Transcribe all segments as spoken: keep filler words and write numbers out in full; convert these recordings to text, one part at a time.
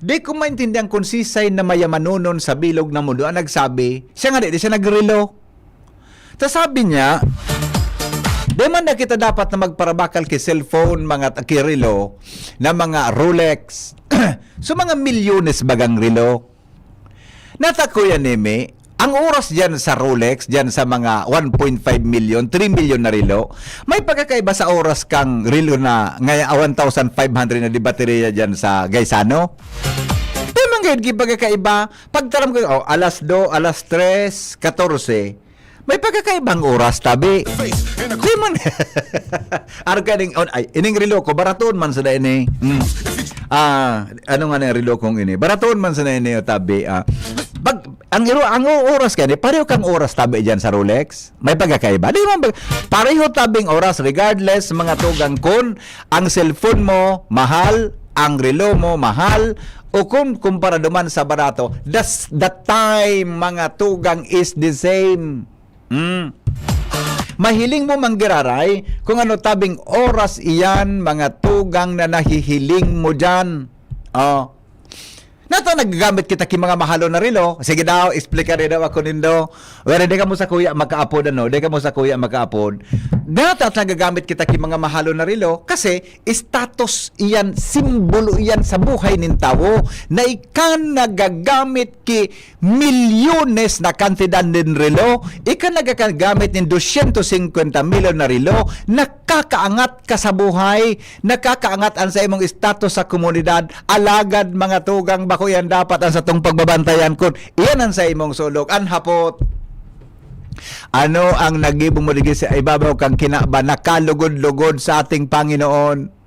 Di ko maintindihan kung sisay na mayamanonon sa bilog na mundo ang nagsabi, siya nga di, di siya nagrelo. Ta sabi niya, di man na kita dapat na magparabakal ki cellphone, mga ki relo, na mga Rolex. So, mga milyones bagang relo. Nata, Kuya Neme, ang oras diyan sa Rolex, diyan sa mga one point five million, three million na relo, may pagkakaiba sa oras kang relo na ngaya one thousand five hundred na di baterya diyan sa Gaisano. Di man gayud ki pagkakaiba. Pagtaram ko, oh, alas do, alas tres katorse, may pagkakaibang oras, tabi. Di man. Arog ka ning, on, ay, ining relo ko, baraton man sana ini. Hmm. Ah, ano nga na relo kong ini? Baraton man sana ini, o, tabi, ah. Pag, ang iro, ang o-, oras ka ni, pareho kang oras, tabi, diyan sa Rolex. May pagkakaiba. Di man ba, pareho tabing oras, regardless, mga tugang, kun ang cellphone mo, mahal, ang relo mo, mahal, o kun kumpara duman sa barato, das, the time, mga tugang, is the same. Mm. Mahiling mo manggiraray kung ano tabing oras iyan, mga tugang, na nahihiling mo diyan. Oh. Nata nagagamit kita ki mga mahalon na relo. Sige daw, explica rin daw ako nindo. Wala, di ka mo sa kuya makaapod, ano? Di ka mo sa kuya makaapod. Nata nagagamit kita ki mga mahalon na relo kasi status iyan, simbolo iyan sa buhay nin tawo na ika nagagamit ki milyones na kantidad nin relo, ika nagagamit nin dosyentos singkwenta mil na relo, nakakaangat ka sa buhay, nakakaangat an sa imong status sa komunidad, alagad, mga tugang, bako iyan dapat an satong pagbabantayan kun iyan an sa imong sulok. An hapot, ano ang nagibo mo digdi sa ibabaw kang kinaban na kalugod-lugod sa ating Panginoon?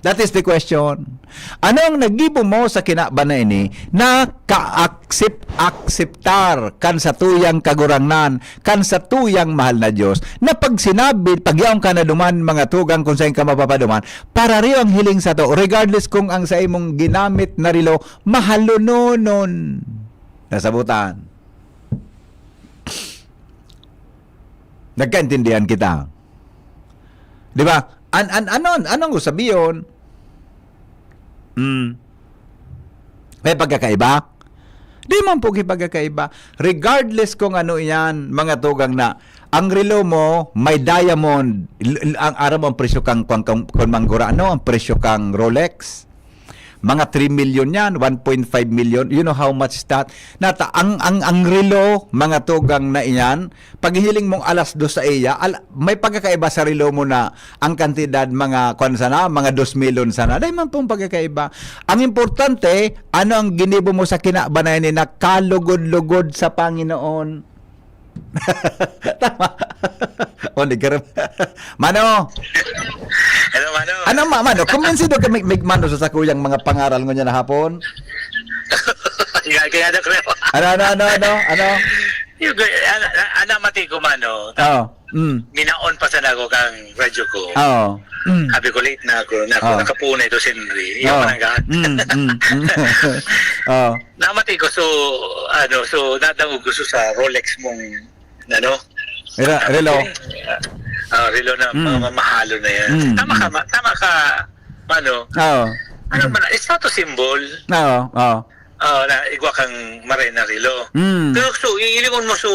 That is the question. Ano ang nagibo mo sa kinaban na ini na kaaksep-akseptar kan satuyang Kagurangnan, kan satuyang mahal na Dios, na pag sinabi, pag yaon ka na duman, mga tugang, kung saan ka mapapaduman, parariyo ang hiling sato, regardless kung ang sa imong ginamit na relo, mahalononon. Nasabutan. Nagkaintindihan kita. Di ba? An, an, anon, anong sabiyon? Hmm. May pagkakaiba? Di man po pagkakaiba. Regardless kung ano iyan, mga tugang, na ang relo mo may diamond, l-, l-, ang aram ang presyo kang, kang, kang, kung manggura, ano ang presyo kang Rolex? Mga three million yan, one point five million. You know how much that? Nata, ang, ang, ang relo, mga tugang, na iyan, paghihiling mong alas dos sa iya, al-, may pagkakaiba sa relo mo na ang kantidad, mga kwan sana, mga dos milyon sana. Dahil man pong pagkakaiba. Ang importante, ano ang ginibo mo sa kinaban na ini na kalugod-lugod sa Panginoon? Tama. O, nagkaroon. Mano! Hello, Mano. Ano, ma-, Mano? Kumbinsido ka, mig-, mig-, Mano, sa sakuyang mga pangaral ngunyan na hapon? Kaya, kaya na, kaya. Ano, ano, ano, ano, ano? Yung, ano, ano, mati ko, Mano. Oo. Mm. Minaon pa sana ako kang radyo ko. Oo. Mm. Sabi ko, "Late na ako. Na ako, Oo. Nakapunay to si Henry." Yung Oo. Manangga. Mm, mm, mm. Oo. Namati ko, so, ano, so, nadangog ko so sa Rolex mong, ano, Rela-, relo. Ah, relo na Mm. mga mamahalo na yan. Mm, Tama ka, mm. ma-, tama ka, ano, Oo. ano Mm. man, status symbol. Oo, oo. Oo, na igwa kang maray na relo. Mm. Pero so, iilingon mo so,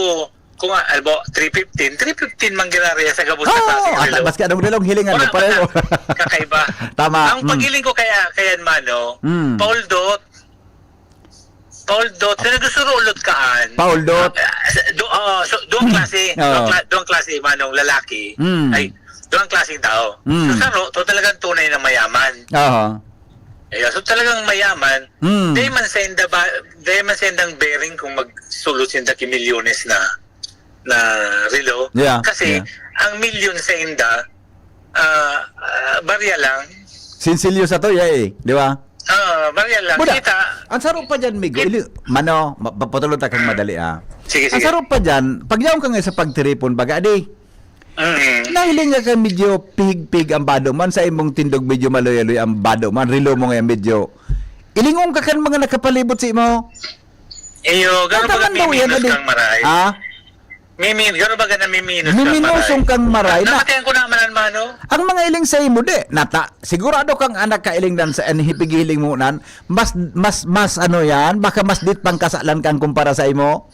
kung, ah, albo, three fifteen, three fifteen man ginaraya sa gabos na Oo, klaseng at relo. Maski anong relong hilingan mo, Wala pareho. man na kakaiba. Tama, Ang mm. paghiling ko kaya, kaya man, no, Mm. pauldot, pauldot, sa nagsusurulot kaan. Pauldot. Ah, sa, do, ah, so, duwang klase, Oo. duwang kla-, duwang klase, manong lalaki. Mm. Ay, duwang klaseng tao. Mm. So, saro, to talagang tunay na mayaman. Aha. Ayan, so talagang mayaman. Mm. Dahil man sa inda ba, dahil man sa indang bearing kung magsulot sinda ki milyones na, na relo. Yeah, Kasi, yeah. ang milyon sa inda, ah, ah, barya lang. Sinsilyo sa to, yeah, eh. Di ba? Ah, barya lang. Buda, Kita, ang sarong pa dyan, Migo, Kit- ili-, mano, ma-, papatulog ta kang madali, ah. Sige, Ang sige. sarong pa dyan, pag yaon ka nga sa pagtiripon, baga, di, Mm. nahiling nga ka medyo pihig-pihig ang bado man, sa imong tindog medyo maloy-aloy ang bado man, relo mo nga medyo, ilingon ka kan mga nakapalibot sa imo. Iyo, gano'n Tataman ba daw yan, kaminos adi. kang maray? Ah? Mimin, garo ba ka namiminos kang Miminosong maray? kang maray na Namatayan ko naman ang mano. Ang mga iling sa imo, di. Nata, sigurado kang anak ka iling dan sa, an hipighiling mo nan, mas, mas, mas ano yan, baka mas dit pang kasalan kang kumpara sa imo.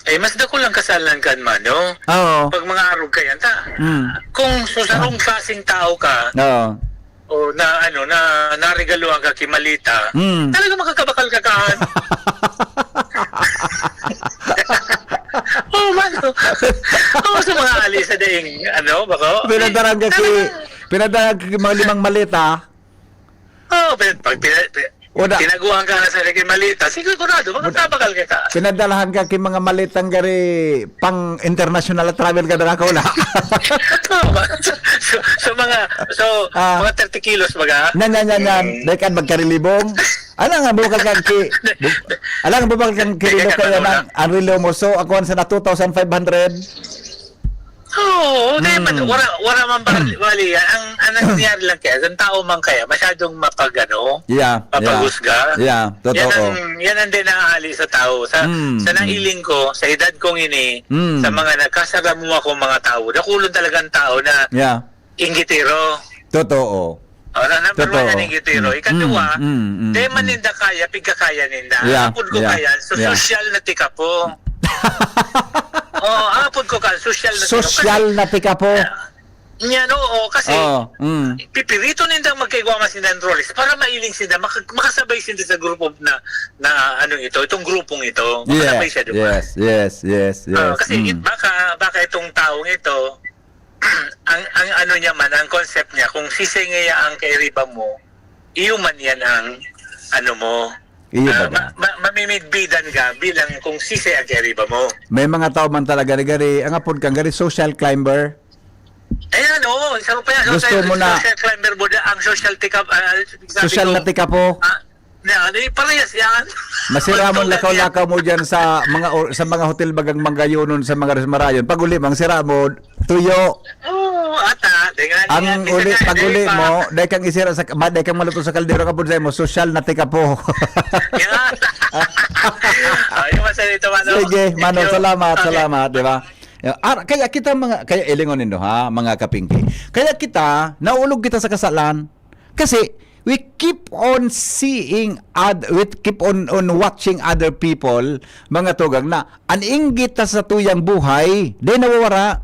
Eh, mas dako lang kasalan kan mano. Oo. Pag mga arog ka yan, ta. Mm. Kung susarong klaseng tao ka, Oo. o na, ano, na, naregaluhan ka ki maleta, Mm. talaga makakabakal ka kaan. Oo, mano. Oo, sa mga ali sa daing, ano, bako? Pinadarahan ka ki, Talaga. pinadarahan ka ki mga limang maleta. Oo, pin-, pag pina-, pi-, Wala. tinaguan ka na sa lagi maleta, sigurado, Wala. makakabakal ka ka. Pinadarahan ka ki mga maletang gari pang international travel ka dara ka, wala? Oo, so, so, so mga, so, Ah. mga thirty kilos baga? Nyan, nyan, nyan, nyan. Mm. Dahil ka magkarilibong. Alang nga, bukal kang ki-, bu-, alang nga, bukal kang Kaya kirilo ka kaya manula. nang, ang rilo mo. So, ako ang sana two thousand five hundred. Oo, di man, Hmm. wala, wala man ba, Hmm. wali yan. Ang, ang nangyayari lang kaya, ang tao man kaya, masyadong mapag-, ano, Yeah, yeah. mapagusga. Yeah, Yan totoo. ang, yan ang din naaali sa tao. Sa, Hmm, sa hmm. nailing ko, sa edad kong ini, Hmm. sa mga nagkasalamuha kong mga tao, dakulon talagang tao na Yeah. inggitero. Totoo. Oh, na number Totoo. one yan, inggitero. Mm, Ikadua, mm, mm, di man mm. ninda kaya, pigkakaya ninda. Yeah, Apod ko yeah, kaya, so yeah. sosyal na tikapo. Oo, apod ko ka, sosyal na tikapo. Sosyal na tikapo. Kasi, yan, oo, kasi Oo, mm. pipirito nindang magkaigwa mas sinda Rolex para mailing sinda, maka-, makasabay sinda sa grupo na, na ano ito, itong grupong ito. Makasabay Yeah, siya, di ba? yes, yes, yes, Ah, yes. kasi Mm. baka, baka itong taong ito, ang, ang ano niya man, ang concept niya, kung sisay ngaya ang kairiba mo, iyo man yan ang ano mo. Iyo Ah, ba ma-, ma-, mamimidbidan ka bilang kung sisay ang kairiba mo. May mga tao man talaga na gari, ang apod kang gari social climber. Ayan, oo, isa pa yan, Gusto social, mo na social climber mo, ang social tikap, ah, sabi Social ko, na tikapo. ah, na, ano, eh, parehas yan. Masiramon Magtugan lakaw-lakaw mo dyan sa mga or-, sa mga hotel bagang Manggayonon, sa mga marayon. Pag uli, mang siramon, tuyo. Oo, ata. Di nga, di nga, Ang di nga, uli, di pag nga, uli di nga. mo, dahil kang isira sa, ma-, dahil kang maluto sa kaldero, kapod sa'yo mo, sosyal na tikapo. Yan. Ayun, masalita, Mano. Sige, Mano, Thank you. salamat, Okay. salamat, di ba? Ah, kaya kita mga, kaya ilingon nindo ha, mga kapingki. Kaya kita, naulog kita sa kasalan. Kasi, we keep on seeing oth-, we keep on, on watching other people, mga tugang, na an inggit ta sa tuyang buhay, di nawawara.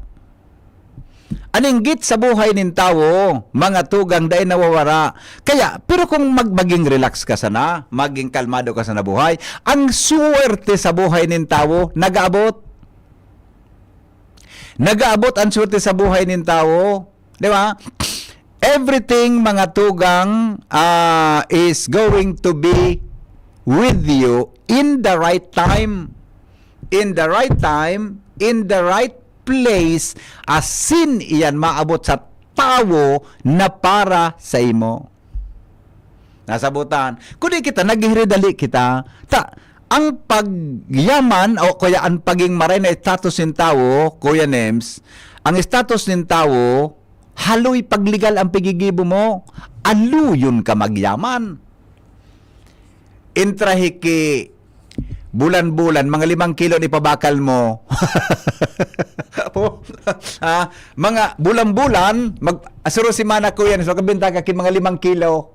An inggit sa buhay nin tawo, mga tugang, dai nawawara. Kaya, pero kung mag-, maging relax ka sana, maging kalmado ka sana buhay, ang suwerte sa buhay nin tawo, nag-aabot. Nag-aabot ang suwerte sa buhay nin tawo. Di ba? Everything, mga tugang, ah, is going to be with you in the right time. In the right time, in the right place, asin iyan maabot sa tawo na para sa imo. Nasabutan. Kundi kita, naghihiridali kita. Ta, ang pagyaman o kaya ang paging maray na status nin tawo, Kuya Nems, ang status nin tawo, haloy pag legal ang pigigibo mo, aluyon ka magyaman. Intrahiki, bulan-bulan, mga limang kilo ni pabakal mo. Apo, ah, mga bulan-bulan, mag-, asuro semana ko yan, so kabinta ka ki mga limang kilo.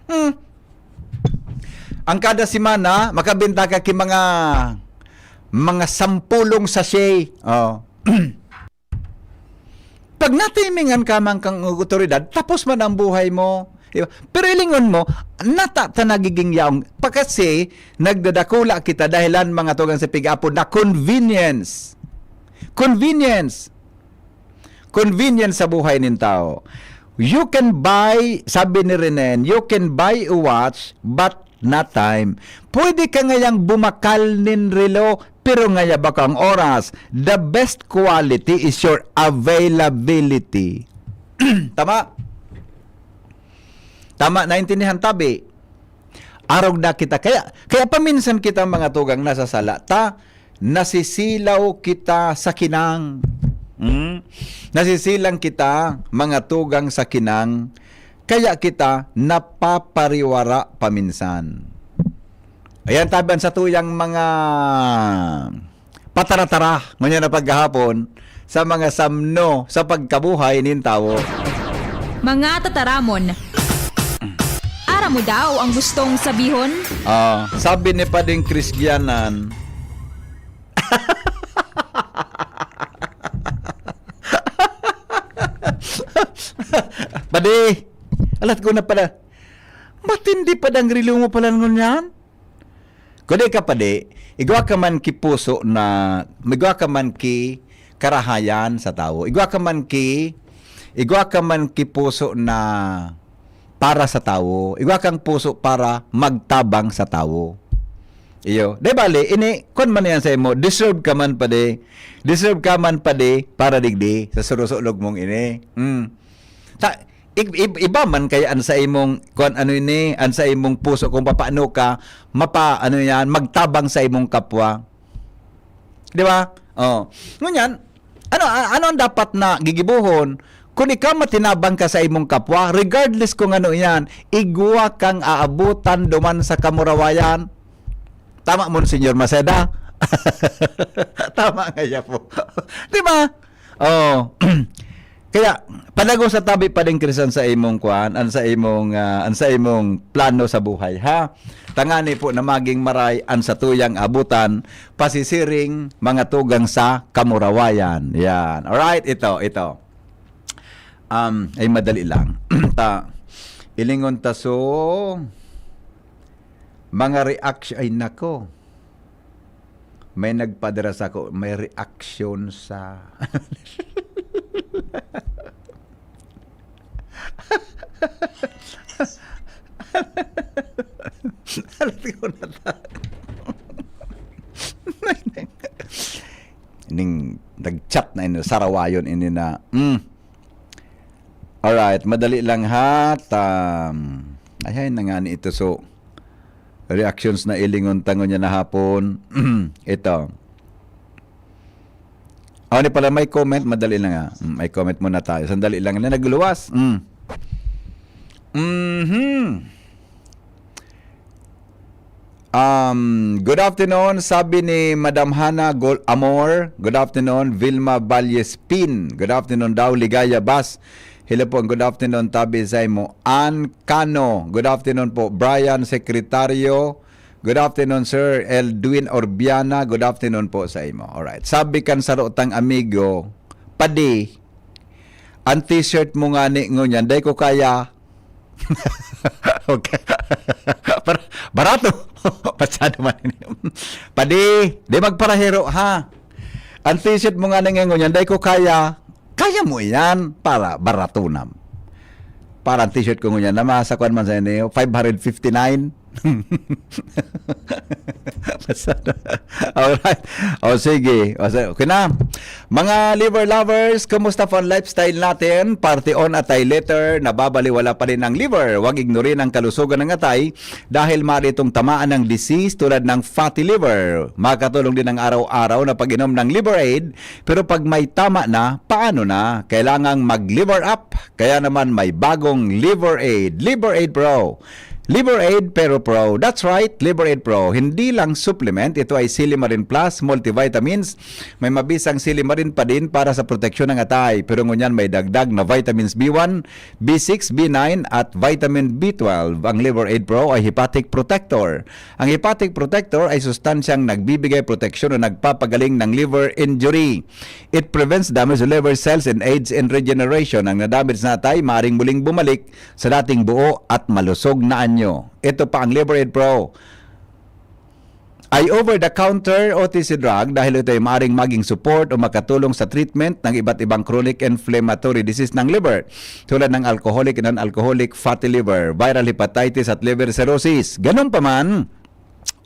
Hmm. Ang kada semana, makabinta ka ki mga, mga sampulong sachet. Oh. Pag natimingan ka man kang otoridad, tapos man ang buhay mo. Di ba? Pero ilingon mo, nata ta nagiging yaong. Pa kasi, nagdadakula kita dahilan mga tugang sa pig-apo na convenience. Convenience. Convenience sa buhay nin tao. You can buy, sabi ni Renen, you can buy a watch, but not time. Pwede ka ngayang bumakal nin relo, pero ngaya baka ang oras. The best quality is your availability. Tama? Tama, naintindihan tabi. Arog na kita. Kaya, kaya paminsan kita mga tugang nasasala. Ta, nasisilaw kita sa kinang. Hmm? Nasisilang kita, mga tugang, sa kinang. Kaya kita napapariwara paminsan. Ayan, tabi an satuyang mga patara-tara, ngunyan na paggahapon, sa mga samno sa pagkabuhay nin tawo. Mga tataramon. Aram mo daw ang gustong sabihon? Ah, sabi ni Pading Kristiyanan, Padi, alat ko na pala. Matindi pa dang rilo mo pala ngunyan? Kundi ka, padi, igwa ka man ki puso na, igwa ka man ki karahayan sa tawo. Igwa ka man ki, igwa ka man ki puso na para sa tawo. Igwa kang puso para magtabang sa tawo. Iyo. Di bale, ini, kun man yan sa imo, deserve ka man, padi. Deserve ka man, padi, para digdi, sa surusulog mong ini. Mm. Ta, ib-, ib-, iba man kaya an sa imong, kung ano ini, an sa imong puso, kung papaano ka, mapa, ano yan, magtabang sa imong kapwa. Di ba? Oh. Ngunyan, ano, a-, ano ang dapat na gigibohon? Kung ikaw matinabang ka sa imong kapwa, regardless kung ano yan, igwa kang aabutan duman sa kamurawayan. Tama, Monsignor Maceda? Tama nga siya po. Di ba? Oh. Kaya, palago sa tabi pa din, Chris, an sa imong kwan, an sa imong, ah, an sa imong plano sa buhay, ha? Tangani po na maging maray an satuyang abutan, pasisiring, mga tugang sa kamurawayan. Yan. Alright, ito, ito. Um, ay, madali lang. Ta, ilingon ta so, mga reaction, ay, nako. May nagpadara sako, may reaction sa Alam ko na ta. Ning nag-chat na ini, sarawayon ini na, mm. Alright, madali lang ha. Ta, ay, ay, nangani ito. So, reactions na ilingon ta ngunyan na hapon. Ito. Oh, ni pala may comment, madali lang, ah. Mm, may comment muna tayo. Sandali lang, na nagluluwas. Mm. Mhm. Um, good afternoon, sabi ni Madam Hana Gol Amor. Good afternoon, Vilma Valle Spin. Good afternoon daw, Ligaya Bas. Hello po, good afternoon, tabi sa imo. Ann Cano, good afternoon po. Brian Secretario, good afternoon, Sir Eldwin Orbiana, good afternoon po sa imo. Alright. Sabi kan sarotang amigo, "Padi, ang t-shirt mo ngani ngunyan, dai ko kaya." Okay. Bar-, barato. Pasado man ini. "Padi, di magparahero, ha? Ang t-shirt mo ngani ngunyan, dai ko kaya." Kaya mo iyan para barato na. Parang t-shirt ko ngunyan na masa kwan man sa inyo, five hundred fifty-nine. Basta na. Alright. O sige. O, sa-, okay na. Mga liver lovers, kumusta po ang lifestyle natin? Parte on atay letter, nababaliwala pa rin ang liver. Huwag ignorin ang kalusugan ng atay dahil maaari itong tamaan ng disease tulad ng fatty liver. Makatulong din ang araw-araw na pag-inom ng Liver Aid. Pero pag may tama na, paano na? Kailangang mag-Liver Up. Kaya naman may bagong Liver Aid. Liver Aid Pro. Liver Aid Pero Pro. That's right, Liver Aid Pro. Hindi lang supplement, ito ay Silimarin Plus, multivitamins. May mabisang silimarin pa din para sa proteksyon ng atay. Pero ngunyan may dagdag na vitamins B one, B six, B nine at vitamin B twelve. Ang Liver Aid Pro ay hepatic protector. Ang hepatic protector ay sustansyang nagbibigay proteksyon o nagpapagaling ng liver injury. It prevents damage to liver cells and aids in regeneration. Ang nadamage na atay maaring muling bumalik sa dating buo at malusog na anyo. Ito pa ang Liver Aid Pro. Ay over-the-counter O T C drug dahil ito ay maaring maging support o makatulong sa treatment ng iba't ibang chronic inflammatory disease ng liver, tulad ng alcoholic and non-alcoholic fatty liver, viral hepatitis at liver cirrhosis. Ganun pa man,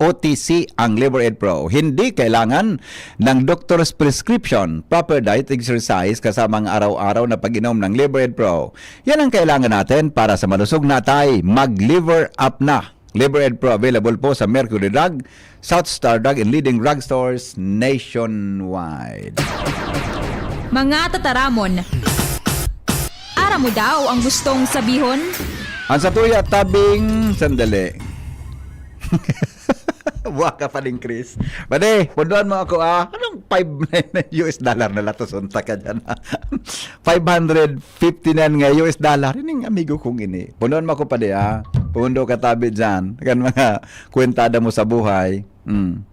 O T C ang Liver Aid Pro. Hindi kailangan ng doctor's prescription, proper diet, exercise, kasama ang araw-araw na pag-inom ng Liver Aid Pro. Yan ang kailangan natin para sa malusog na atay. Mag-Liver Up na. Liver Aid Pro available po sa Mercury Drug, South Star Drug, and leading drugstores nationwide. Mga tataramon. Aram mo daw ang gustong sabihon? Ang satuya tabing, sandali. Buha ka pa din, Chris. Pade, pundoan mo ako, ah. Anong five nine nine U S dollar na latos unta ka dyan, ah? Five hundred fifty-nine nga U S dollar. Ining amigo kong ini. Pundoan mo ako, pade, ah. Pundo ka tabi dyan. Kan mga kwentada mo sa buhay. Mm.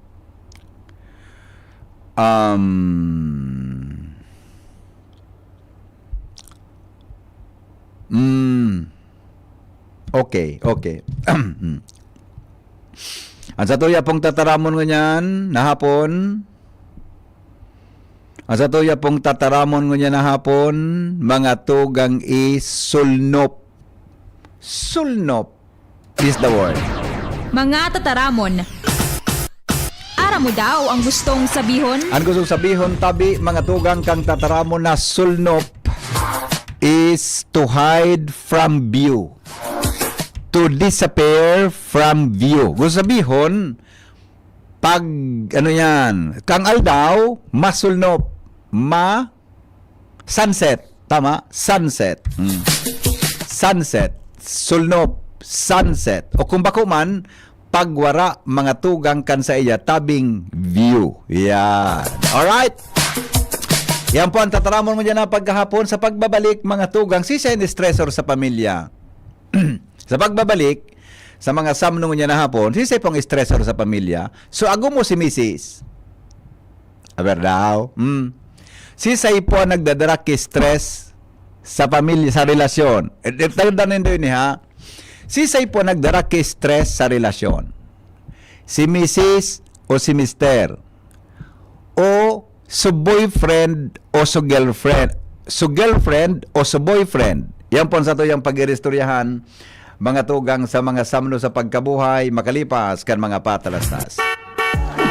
Um, mm. Okay, okay. Mm. Ang satuya pong tataramon ngunyan na hapon, ang satuya pong tataramon ngunyan na hapon, mga tugang is sulnop. Sulnop is the word. Mga tataramon. Aram mo daw ang gustong sabihon? Ang gustong sabihon, tabi, mga tugang, kang tataramon na sulnop is to hide from view. To disappear from view. Gusto sabihon, pag, ano yan, kang aldaw, masulnop, ma, sunset. Tama? Sunset. Hmm. Sunset. Sulnop. Sunset. O kung bako man, pagwara, mga tugang kan sa iya tabing view. Yan. Alright? Yan po ang tataramon mo dyan na pagkahapon sa pagbabalik, mga tugang. Sisay ni stressor sa pamilya? Sa pagbabalik, sa mga samnong niya na hapon, sisay pong stressor sa pamilya? So, ago mo si misis. Aber daw. Hmm. Sisay po ang nagdadara ki stress sa pamilya, sa relasyon? Eh, eh, tagdan nindo yun, eh, ha? Sisay po ang nagdara ki stress sa relasyon? Si misis o si mister? O so boyfriend o so girlfriend? So girlfriend o so boyfriend? Yan po ang satuyang pag-iristoryahan, mga tugang, sa mga samno sa pagkabuhay makalipas kan mga patalastas.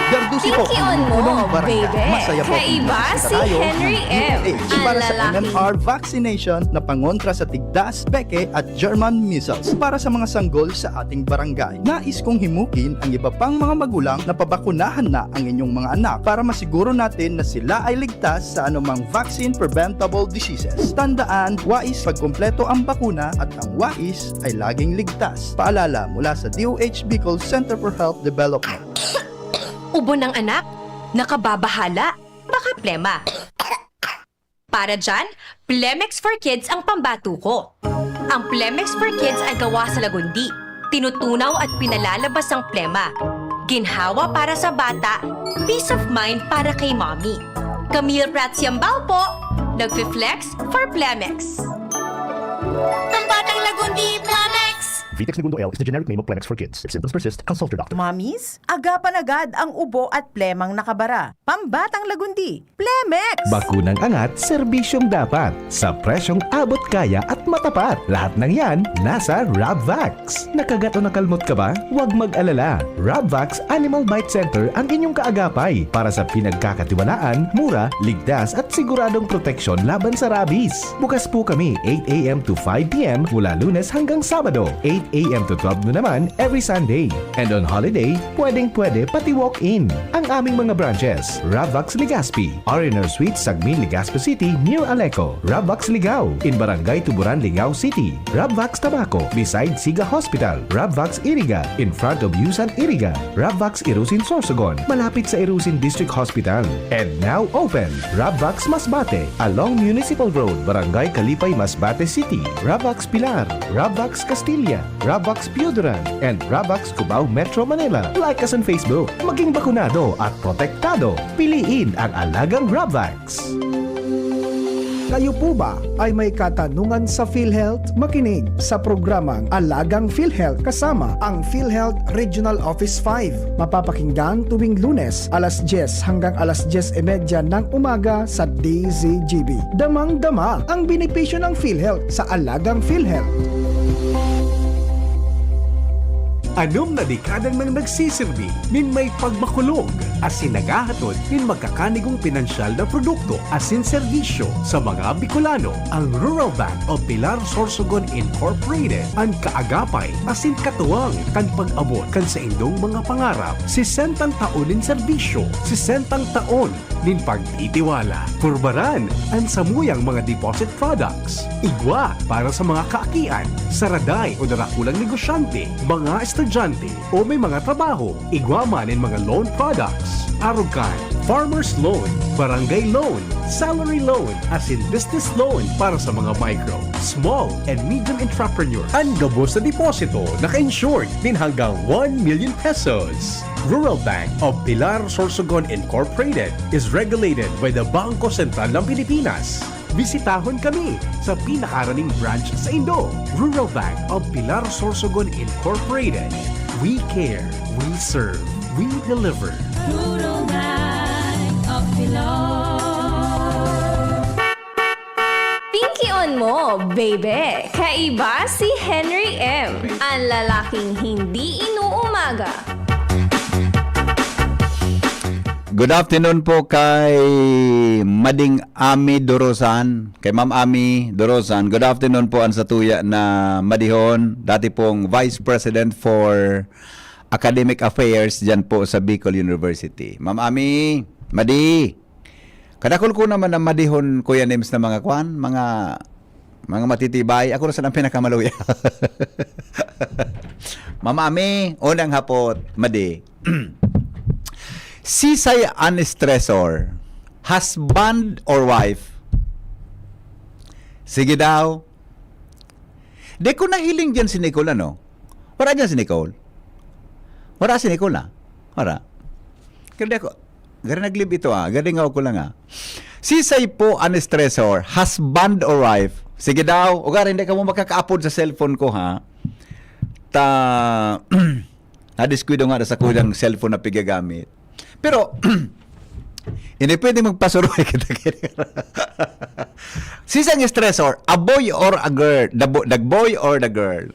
Gardusi po, Tiki on mo, punong barangay. Baby. Masaya po Kaiba si Henry M. Para sa M M R vaccination na pangontra sa tigdas, peke at German measles. Para sa mga sanggol sa ating barangay, nais kong himukin ang iba pang mga magulang na pabakunahan na ang inyong mga anak para masiguro natin na sila ay ligtas sa anumang vaccine-preventable diseases. Tandaan, wais pagkumpleto ang bakuna at ang wais ay laging ligtas. Paalala mula sa D O H Bicol Center for Health Development. Ubo ng anak? Nakababahala? Baka plema. Para dyan, Plemex for Kids ang pambato ko. Ang Plemex for Kids ay gawa sa lagundi. Tinutunaw at pinalalabas ang plema. Ginhawa para sa bata, peace of mind para kay mommy. Camille Prats Yambao po, nagfi-flex for Plemex. Ang batang lagundi, Plemex! Vitex Negundo L is the generic name of Plemex for Kids. If symptoms persist, consult your doctor. Mommies, agapan agad ang ubo at plemang nakabara. Pambatang lagundi, Plemex! Bakunang angat, serbisyong dapat. Sa presyong abot kaya at matapat. Lahat ng yan, nasa Rabvax. Nakagat o nakalmot ka ba? Huwag mag-alala. Rabvax Animal Bite Center ang inyong kaagapay para sa pinagkakatiwalaan, mura, ligtas at siguradong proteksyon laban sa rabies. Bukas po kami eight a m to five p m mula Lunes hanggang Sabado, eight a m to twelve noon naman every Sunday. And on holiday, pwedeng-pwede pati walk-in. Ang aming mga branches, Rabvax Legazpi, R and R Suite, Sagmin, Legazpi City, near Aleco, Rabvax Ligao, in Barangay Tuburan, Ligao City, Rabvax Tabaco, beside Siga Hospital, Rabvax Iriga, in front of Yusan Iriga, Rabvax Irusin Sorsogon, malapit sa Irusin District Hospital. And now open, Rabvax Masbate, along Municipal Road, Barangay Kalipay, Masbate City, Rabvax Pilar, Rabvax Castilla, Rabvax Pioduran, and Rabvax Cubao, Metro Manila. Like us on Facebook. Maging bakunado at protektado. Piliin ang alagang Rabvax. Kayo po ba ay may katanungan sa PhilHealth? Makinig sa programang Alagang PhilHealth kasama ang PhilHealth Regional Office five. Mapapakinggan tuwing Lunes, alas diyes hanggang alas diyes y media ng umaga sa D Z G B. Damang-dama ang benepisyo ng PhilHealth sa Alagang PhilHealth. Anom na dekadang nang nagsisirbi nin may pagmakulog asin naghahatod nin makakanigong pinansyal na produkto asin serbisyo sa mga Bicolano. Ang Rural Bank of Pilar Sorsogon Incorporated an kaagapay asin katuwang kan pag-abot kan saindong mga pangarap. Sesentang taon nin serbisyo, sesentang taon nin pagtitiwala. Purbaran an samuyang mga deposit products. Igwa para sa mga kaakian, saraday o darakulang negosyante, mga estudyante o may mga trabaho. Igwa man nin mga loan products. Arog kan farmers loan, barangay loan, salary loan, asin business loan para sa mga micro, small, and medium entrepreneur. An gabos na deposito naka-insured nin hanggang one million pesos. Rural Bank of Pilar Sorsogon Incorporated is regulated by the Bangko Sentral ng Pilipinas. Bisitahon kami sa pinakaraning branch sa Indo. Rural Bank of Pilar Sorsogon Incorporated. We care, we serve, we deliver. Rural Bank of Pilar. Pinkion mo, baby! Kaiba si Henry M, ang lalaking hindi inuumaga. Good afternoon po kay Mading Ami Dorosan, kay Ma'am Ami Dorosan. Good afternoon po an satuya na madihon, dati pong Vice President for Academic Affairs diyan po sa Bicol University. Ma'am Ami, Madi, kadakol ko naman na madihon, Kuya Nims, na mga kwan, mga mga matitibay. Ako na sana ang pinakamaluya. Ma'am Ami, unang hapot, Madi. Sisay an stressor? Husband or wife? Sige daw. Di ko nahiling dyan si Nicole, ano? Wala dyan si Nicole? Wala si Nicole, ah. Wala. Kaya di ako, gari naglib ito, ah. Gari nga ko lang, ah. Sisay po an stressor? Husband or wife? Sige daw. O gari, hindi ka mo makakaapod sa cellphone ko, ha? Ta... Nadiskuido nga na sa kuyang cellphone na pigagamit. Pero, hindi pwede magpasuroy kita. Sisang stressor, a boy or a girl? The, bo- the boy or the girl?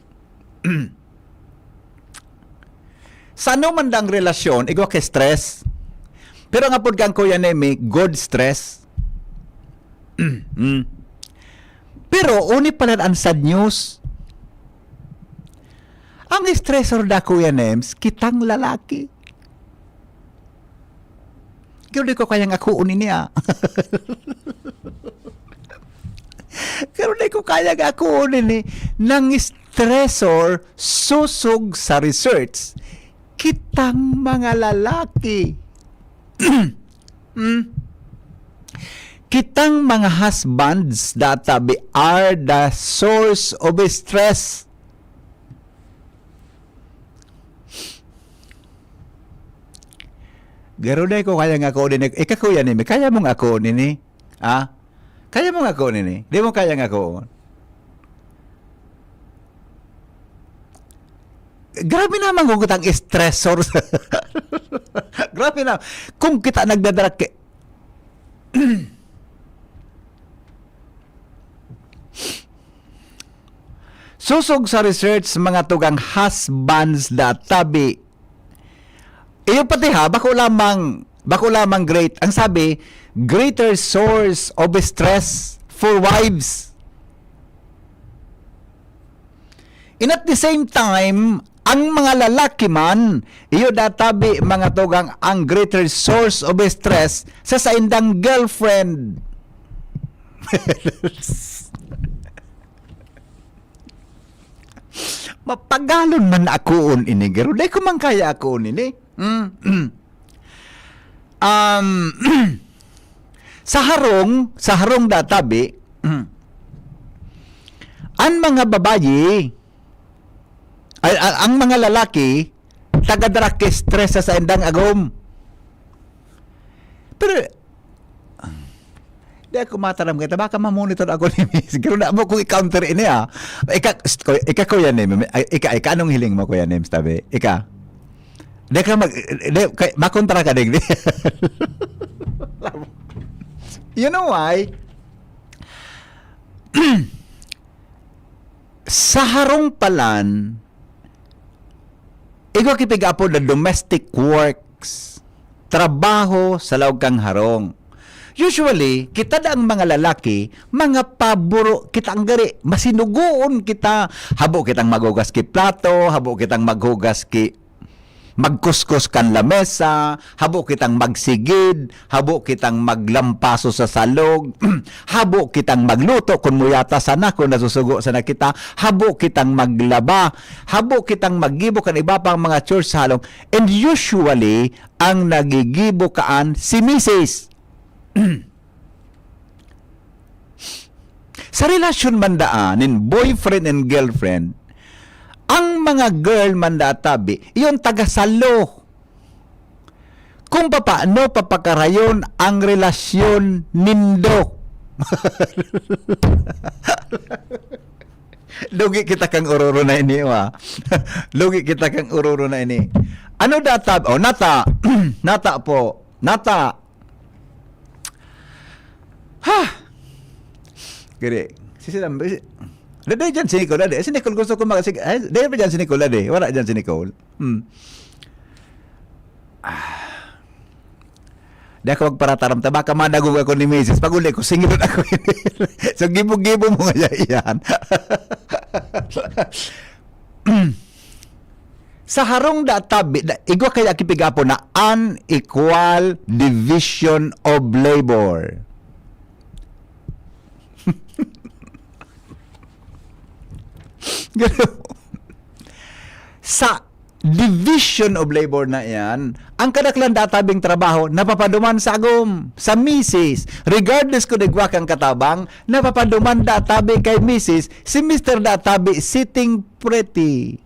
Sa ano man dang relasyon, igwa ka stress. Pero ang apod kang Kuya Nemi, good stress. Mm. Pero uni pala ang sad news. Ang stressor da, Kuya Nems, kitang lalaki. Pero di ko kayang akoon ini, ah. Pero di ko kayang akoon ini. Nang stressor, susog sa research, kitang mga lalaki. Hmm? Kitang mga husbands data be are the source of stress. Garo na ko kaya nga ko din. Ikaw, Kuya Nimi, kaya mong ako nini? Ah? Kaya mong ako nini? Di mo kaya nga ako? Grabe naman kung kitang stressor. Grabe na. Kung kita nagdadala ki-, sosog sa research, mga tugang husbands da tabi. Iyo pati ha, bako lamang, bako lamang great. Ang sabi, greater source of stress for wives. And at the same time, ang mga lalaki man, iyo databi, mga tugang, ang greater source of stress sa saindang girlfriend. Mapagalon man akoon ini, garo. Dai ko man kaya akoon ini. Mm. Um, sa harong, sa harong databi, an mga babayi, ay, a-, ang mga lalaki, taga-drug stress sa saindang agom. Pero, di ako mataram kita. Baka ma-monitor ako ni Miss. Pero na mo kung i-counter ini, ah. Ika, st-, ko-, ika, Kuya Nim, ay, ika, ika, anong hiling mo, Kuya Nim, tabi? Ika, di ka mag, di, kay, makontra ka, digdi. You know why? Sa harong palan, igwa ki pig-apod na domestic works, trabaho sa laog kang harong. Usually, kita daang mga lalaki, mga paboro, kita ang gari, masinugoon kita, habo kitang maghugas ki plato, habo kitang maghugas ki magkuskos kan lamesa, habo kitang magsigid, habo kitang maglampaso sa salog, habo kitang magluto kun muyata sana, kun nasusugo sana kita, habo kitang maglaba, habo kitang maggibo kan iba pang mga chores sa halong. And usually, ang nagigibo kaan si misis. Sa relasyon man daan nin boyfriend and girlfriend, ang mga girl man daa tabi, iyon tagasalo. Kung papaano papakarayon ang relasyon nindo. Lugi kita kang ororo na ini, wa. Lugi kita kang ororo na ini. Ano data? O, nata. Nata po. Nata. Ha! Gini. Si sila, si, dai dyan si Nicole, dai. Si Nicole gusto ko mag-, sige, ay, dai ba dyan si Nicole, dai? Wala dyan si Nicole. Hmm. Ah. Di ako magparataram ta, baka madagog ako ni misis. Pag uli ko, singilon ako. So, gibo-gibo mo nga yan. Sa harong da tabi, da, igwa kaya kipigapon na unequal division of labor. Sa division of labor na iyan, ang kadaklan da tabing trabaho napapaduman sa agom, sa misis. Regardless kung igwa kang katabang, napapaduman da tabi kay misis, si mister da tabi sitting pretty.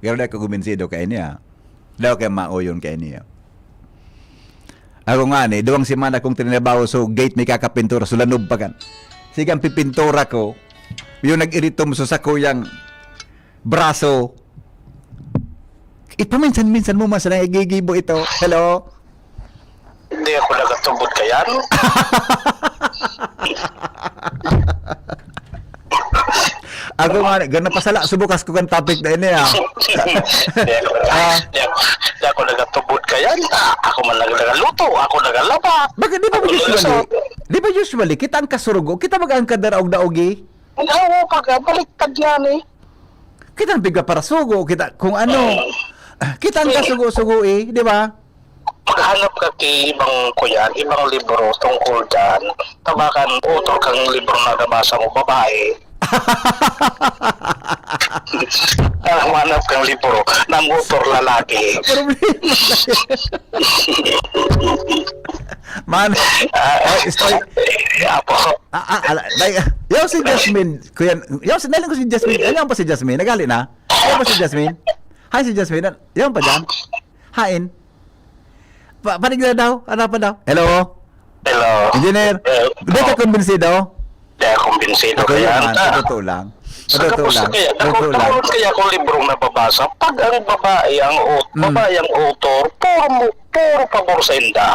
Pero dai ko kumbinsido kaini, ah. Daw kay maoyon kaini, ah. Ako nga ni, duwang semana kong trinabaho, so gate may kakapintura, so lanob pa kan. Sige, ang pipintura ko, yung nag-iritom sa sakuyang braso. Ipaminsan-minsan mo man sa nagigibo ito. Hello? Hindi ako nagatubod kayan. Ako nga, gana pasala, subukas ko kan topic na ini, ah. Hindi ako, Ah. hindi ako, hindi ako nagatubod kayan. Ako man nag-, nagaluto, ako nagalaba. Bakit di ba Ako usually, nagasot. di ba usually, kita ang kasurugo, kita mag-angkad na raog-daog eh? Ang awa pag, ah, baliktad nga ni. Kita ang bigla para sugo, kita kung ano. Ah, kita ang kasugo-sugo eh, di ba? Maghanap ka ki ibang kuyan, ibang libro tungkol dyan. Tabakan, author kang libro na nabasa mo, babae. Ah, humanap kang libro ng author lalaki. Problema. Man, Ah, ay, story. Apo. Ah, ah, ala, dai, yaw si Jasmine, kuya, yaw si, nahiling ko si Jasmine. Ano pa si Jasmine? Nagali na? Yaw pa si Jasmine? Hi, si Jasmine. Yaw pa dyan? Hain? Pa, panig na daw? Ano pa daw? Hello? Hello. Engineer? Eh, Di ka oh. kumbinsido? Di ako kumbinsido Ako kaya yun, man. anta. Sa Totoo lang. Sa Totoo kapos lang. kaya, Totoo lang. nagkakaroon kaya akong librong nababasa. Pag ang babae ang aut-, Mm. babae ang author, puro mo, puro pabor sa inda.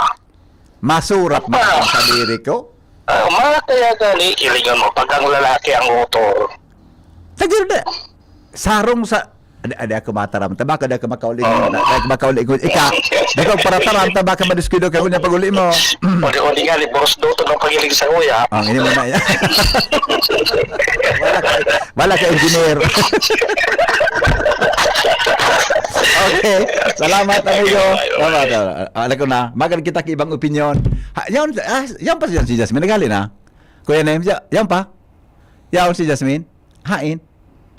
Masurat Apa? na ang sadiri ko. Ah, mga kaya gani, kiligan mo pag ang lalaki ang author. Tagir na. Sarong sa, adi, adi ako mataram. Tabaka, adi ako makauli mo. Oo. Adi ako makauli ko. Ika, adi ako parataram. Tabaka madiskuido ka kunya pag-uli mo. Uli-uli nga, ni Boros Dutton ang pagiling sa kuya. Ang ini mo na yan. Wala ka, wala ka engineer. Okay. Salamat, amigo. Salamat. Ah, alam ko na. Magan kita ki ibang opinion. Ha, yan, ah, yan pa yan si Jasmine. Nagali na. Kuya Names, ya-, yan pa? Yaon si Jasmine? Hain?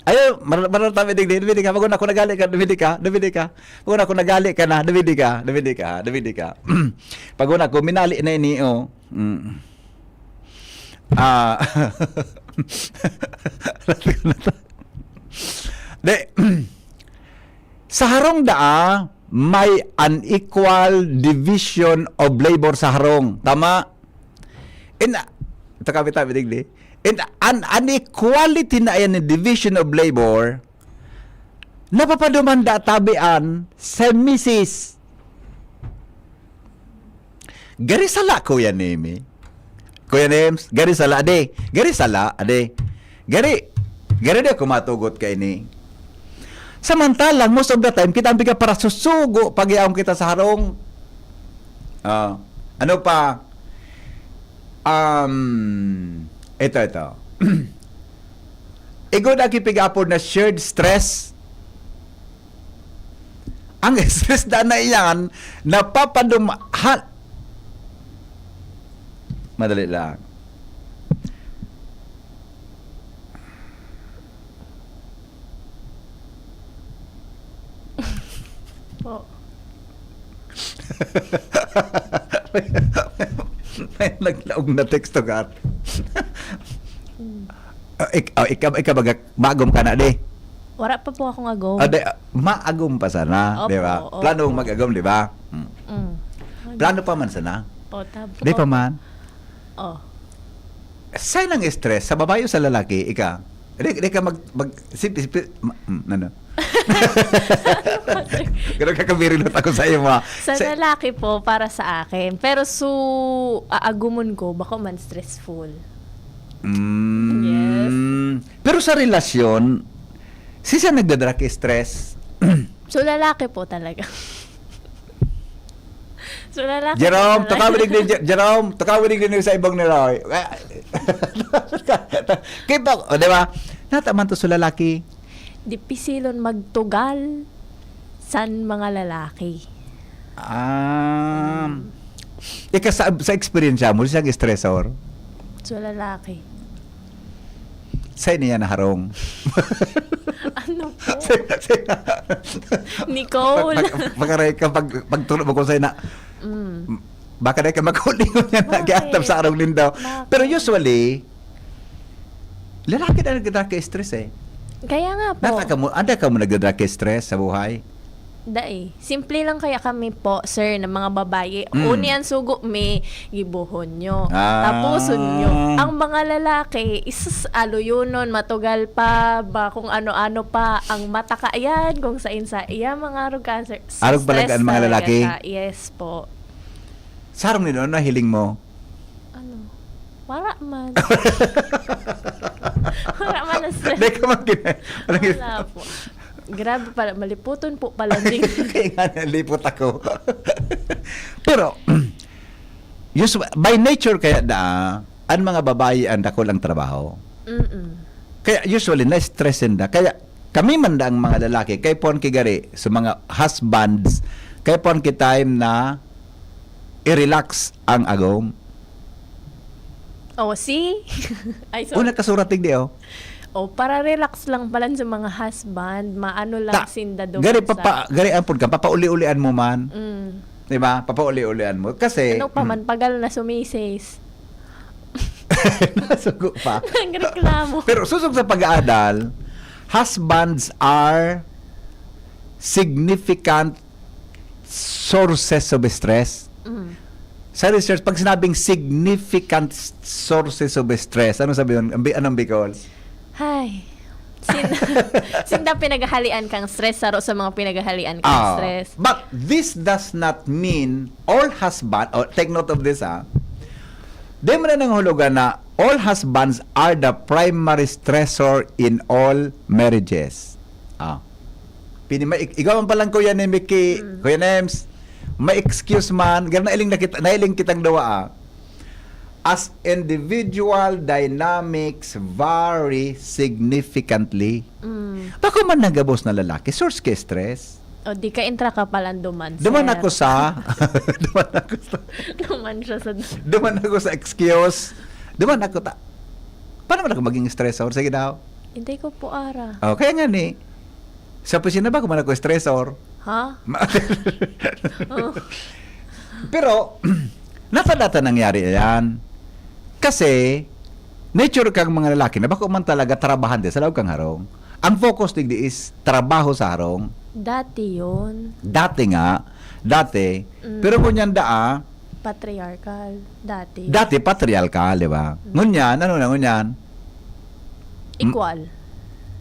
Ayo, mar-, mar-, tabi digdi, dubidi ka. Pag una ko nagali ka, dubidi ka, dubidi ka. Pag una ko nagali ka na, dubidi ka, dubidi ka, dubidi ka. Pag una ko, minali na ini, oh. Mm. Ah. Di, sa harong daa, may unequal division of labor sa harong. Tama? In, ito ka, bitaw, digdi. In, an, an equality na yan, division of labor, napapaduman da tabian sa misis. Gari sala, Kuya Nemi. Kuya Nems, gari sala, ade. Gari sala, ade. Gari, gari di ako matugot kaini. Samantalang, most of the time, kita ang piga para susugo, pag-iyaon kita sa harong. Ah, ano pa? Um, ito, ito. Igod ang kipig-apod na shared stress. Ang stress na na iyan, napapadumhan. Madali lang. Po. May naglaog na teksto ka. Ah, ik- ah, ikaw, ikaw baga, maagom ka na, di? Wala pa po akong agom. Ah, di, ah, maagom pa sana, Opo, di ba? opo. Plano mag-agom, di ba? Hmm. Mm. Plano pa man sana. Po, tab- Di pa man. Oh. Saan ang stress? Sa babae o sa lalaki? Ika? Di, di ka mag... mag si, si, ma- mm, ano? Ganun ka kabirilot ako sa iyo, ma. Sa lalaki po, para sa akin. Pero su aagumon ko, bako man stressful. Mm. Pero sa relasyon, si siya nagdadra ki stress? So, lalaki po talaga. So, lalaki Jerome, po talaga. Tukawin ni Jer- Jerome, Tukawin ni sa ibang ni Roy. Kita, o, di ba? Nataman to sa lalaki. Dipisilon magtugal san mga lalaki. Um, ika sa, sa experience mo, siyang stressor? So, lalaki. Sa niya na harong. Ano po? Sa- sa- Nicole. Pag, pag, pag, pag, pagtulog mo ko sa'yo na, Mm. baka na ka magkulingon yan, Bakit? nag-aatap sa arong nindaw. Bakit? Pero usually, lalaki na nagdadra ka stress eh. Kaya nga po. Nata ka mo, anda ka mo nagdadra ka stress sa buhay? Dai. Simple lang kaya kami po, sir, na mga babayi. Mm. Uni ang sugo mi, gibohon nyo. Ah. Tapuson nyo. Ang mga lalaki, isus aluyonon, matugal pa, ba kung ano-ano pa. Ang mata ka, ayan, kung sain sa iya, mga arog cancer. Arog pala Stress ang mga talaga lalaki? Siya. Yes po. Sarong nino, ano hiling mo? Ano? Wala man. Wala man na stress. Hindi ka mag- Wala po. Grabe pala, maliputon po pala din. Kaya nga nalipot ako. Pero, usually, by nature kaya da, ang mga babae ang dakul ang trabaho. Mm-mm. Kaya usually, na-stress sinda. Kaya kami man da ang mga lalaki, kay puan ki gari, sa mga husbands, kay puan ki time na i-relax ang agom. Oh, see? Ay, O, sorry. Nakasurat digdi, oh. Oh, para relax lang pala sa mga husband, maano lang Ta- sinda duman Gari, sa papa, gari, ampun ka, papauli-ulian mo man. Mm. Di ba? Papauli-ulian mo. Kasi, Ano pa man, pagal na sumisis. Nasugo pa. Nagreklamo. Pero susog sa pag-aadal, husbands are significant sources of stress. Mm. Sa research, pag sinabing significant sources of stress, ano sabi yun? Ang bi- Anong Bicol? Hay. Sin sinda pinaghahalian kang stress, saro sa mga pinaghahalian kang Ah, stress. But this does not mean all husband, oh, take note of this, ha. Di mo na nang hulugan na all husbands are the primary stressor in all marriages. Ah. Pini ma ik- ikaw man palang Kuya ni Mickey, Mm. Kuya Nems, may excuse man, gano'n nailing na kita, nailing kitang dawa, ah. As individual dynamics vary significantly. Mm. Bako man nagabos na lalaki, source ka stress. O di ka intra ka palan duman, Duman sir. Ako sa, duman ako sa, Duman siya sa... duman ako sa excuse. Duman ako ta, paano man ako maging stressor? Sige daw. Hindi ko po ara. Oh, kaya nga ni, sa opisina ba, kung man ako stressor? Ha? Ma- Oh. Pero, nata-data nangyari yan. Kasi, nature kang mga lalaki na bako man talaga trabahante sa laog kang harong. Ang focus digdi is trabaho sa harong. Dati yun. Dati nga, dati. Mm. Pero ngunyan daa, Patriarchal. Dati. dati patriarchal, di ba? Ngunyan, ano na ngunyan? Equal.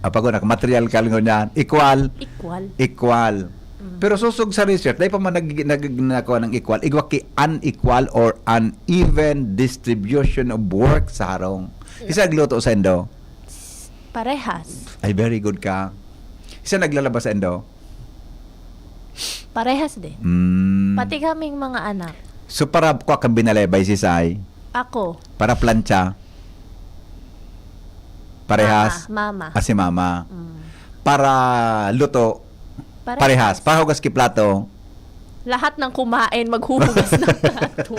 Apag na, matriarchal ngunyan. Equal. Equal. Equal. Mm. Pero susog sa research, dahil pa man nag, nag, nakuha ng equal, igwa ki unequal or uneven distribution of work sa harong. Isa nagluto sa indo? Parehas. Ay, very good ka. Isa naglalaba sa indo? Parehas din. Mm. Pati kaming mga anak. So, para kuha kang binalay by si Sai? Ako. Para plancha? Parehas? Mama, mama. Ah, si mama. Mm. Para luto? Parehas. Parehas. Para hugas ki plato? Lahat ng kumain, maghuhugas ng plato.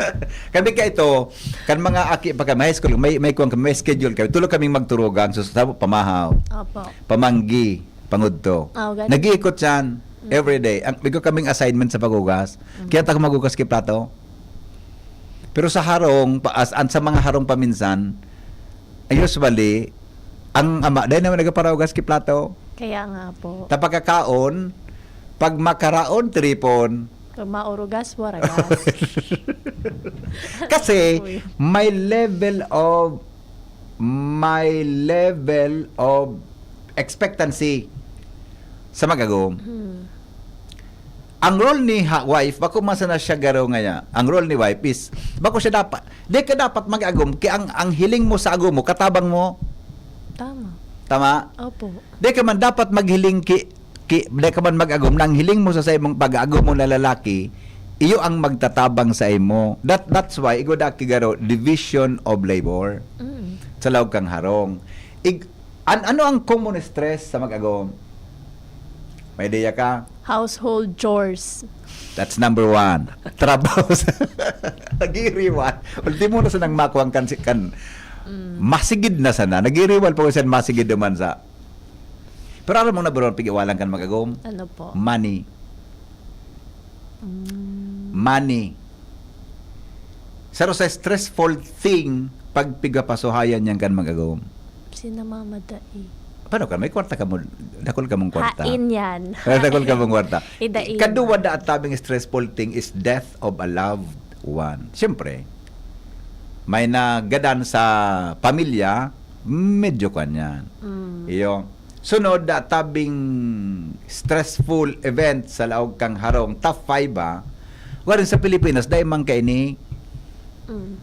Kami ka ito, kan mga aki pa kami, high school, may, may kuwan kami, may schedule kami. Tulo kaming magturugang, so sa pamahaw, Opo. pamanggi, pangudto. Oh, ganun. Nag-iikot yan every day. Ang, may kaming assignment sa paghugas. Kaya ta ako maghugas ki plato. Pero sa harong, pa, as, an, sa mga harong paminsan, usually, ang ama, dahil naman nagparahugas ki plato. Kaya nga po. Ta pagkakaon, pag makaraon, tripon. Pag maurugas, waragas. Kasi, Uy. may level of, may level of expectancy sa mag-agom. Hmm. Ang role ni ha, wife, bako man sana siya garo ngaya. Ang role ni wife is, bako siya dapat, di ka dapat mag-agom, kaya ang, ang hiling mo sa agom mo, katabang mo. Tama. Tama? Opo. Di ka man dapat maghiling ki, ki di ka man mag-agom, nang hiling mo sa, sa imong pag-agom mo na lalaki, iyo ang magtatabang sa imo. That, that's why, igwa da ki garo, division of labor. Mm. Sa laog kang harong. Ig, an, ano ang common stress sa mag-agom? May ideya ka? Household chores. That's number one. Trabaho sa nagiriwal. Ultimo na sa nang makuwang kan, kan masigid na sana. Nagiriwal pa ko siya, masigid naman sa. Pero alam mo na, bro, pigiwalan kan mag-agom? Ano po? Money. Mm. Money. Saro sa stressful thing, pag pigapasuhayan yan kan mag-agom. Sinamamadai. Paano ka? May kwarta ka mo? Dakol ka mong kwarta? Hain yan. Pero dakol ka mong kwarta. Idaiman. Kaduwa da at tabing stressful thing is death of a loved one. Siyempre, may nagadan sa pamilya, medyo kwan yan. Mm. Iyo. Sunod, da tabing stressful event sa laog kang harong, top five ba? Warin sa Pilipinas, dahil man kayo ni Mm.